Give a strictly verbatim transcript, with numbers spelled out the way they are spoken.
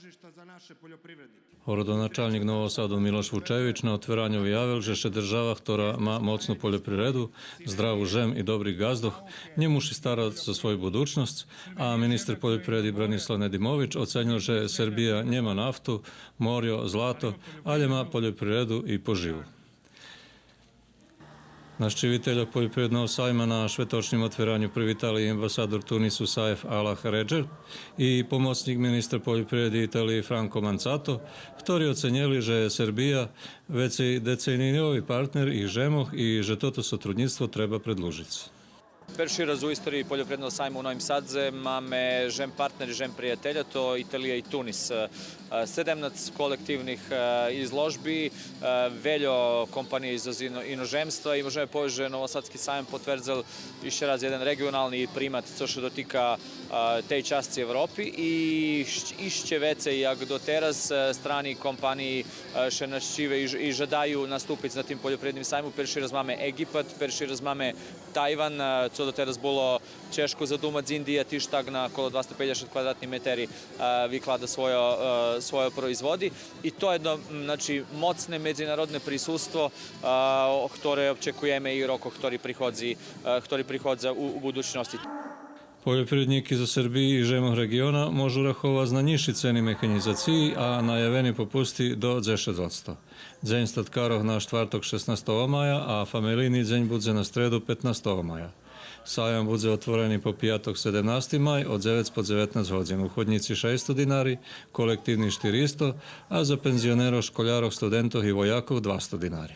Тржишта за наше польопривреднике. Городоначалнїк Нового Саду Милош Вучевич на отвераню виявел же ше держава, хтора ма моцну польопривреду, здраву жем и добрих ґаздох, нє муши старац за свою будучносц, а министер польопривреди Бранислав Недимович оценєл же Сербия нєма нафту, морю, злато, алє ма польопривреду и поживу. Нащивительох Польопривредного сайма на шветочнїм отвераню привитали и амбасадор Тунису Саеф Алах Реджеп и помоцнїк министра польопривреди Италиї Франко Манцато, хтори оценєли же Сербия вецей деценийови партнер их жемох и же тото сотруднїцтво треба предлужиц. Перши раз у историї Польопривредного сайма у Новим Садзе маме жем партнери, жем приятеля, то Италия и Тунис. Е, седемнац колективних, е, изложби, е, вельо компаниї зоз ино-, иножемства и можеме повесц же Новосадски саям потвердзел ище раз єден реґионални примат цо ше дотика, е, тей часци Европи и ищ-, ище вецей як дотераз, е, страни компаниї, е, ше нащиве и ж-, и жадаю наступиц на тим польопривредним сайму. Перши раз маме Еґипат, перши раз маме Тайван, е, цо дотераз було чежко задумац. Индия тиж так на коло двасто пейдзешат квадратни метери, е, виклада свойо, е, свойо производи. И то єдно, м, значи, моцне медзинародне присуство, е, хторе очекуєме и у рокох хтори приходзи, е, хтори приходза у, у будучносци. Польопривреднїки зоз Сербиї и жемох реґиона можу раховац на нїзши цени механїзациї, а наявени попусти до дзешец одсто. Дзень статкарох на штварток шеснастого мая, а фамелийни дзень будзе на стреду петнастого мая. Саям будзе отворени по пияток седемнасти май од дзевец по дзеветнац годзин. Уходнїци шейсто динари, колективни штиристо, а за пензионерох, школярох, студентох и воякох двасто динари.